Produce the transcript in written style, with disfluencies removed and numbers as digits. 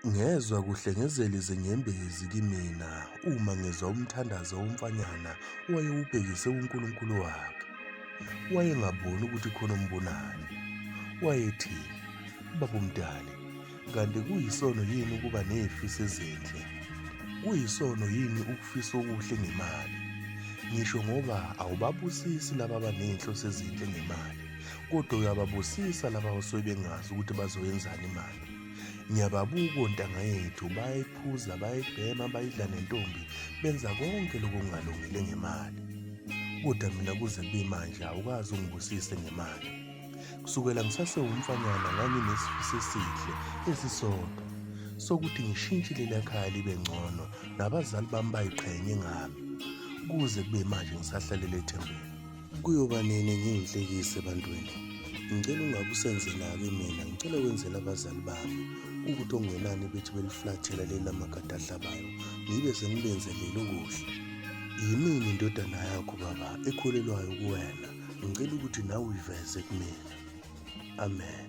Ngezwa kuhlengezela izinyembezi kimina uma ngizwa umthandazo womfanyana owayewubhekise kuNkulunkulu wakhe. Wayengaboni ukuthi khona ombonayo. Wayethi, Baba uMdali, kanti kuyisono yini ukuba nezifiso ezinhle? Kuyisono yini ukufisa okuhle ngemali? Ngisho ngoba awubabusisi laba abanezinhloso ezinhle ngemali, kodwa uyababusisa laba osuke bengazi ukuthi bazoyenzani imali. Ngiyababuka ontanga yethu bayayiphuza, bayayibhema, bayidla nentombi, benza konke lokhu okungalungile ngemali. Kodwa mina kuze kube manje awukaze ungibusise ngemali. Kusukela ngisasewumfanyana nganginesifiso esihle esisodwa sokuthi ngishintshe leli khaya libe ngcono nabazali bami bayiqhenye ngami. Kuze kube manje ngisahlalele ethembeni. Kuyoba nini ngiyinhlekise ebantwini? Ngicela ungabe usenzelake mina, ngicela wenzele abazali bami ukuthi okungenani bethi beliflathela leli lamagada ahlabayo, ngibe sengibenzelile okuhle. Yimina indodana yakho baba ekholelwayo kuwena, ngicela ukuthi nawe uyiveze kumina. Amen.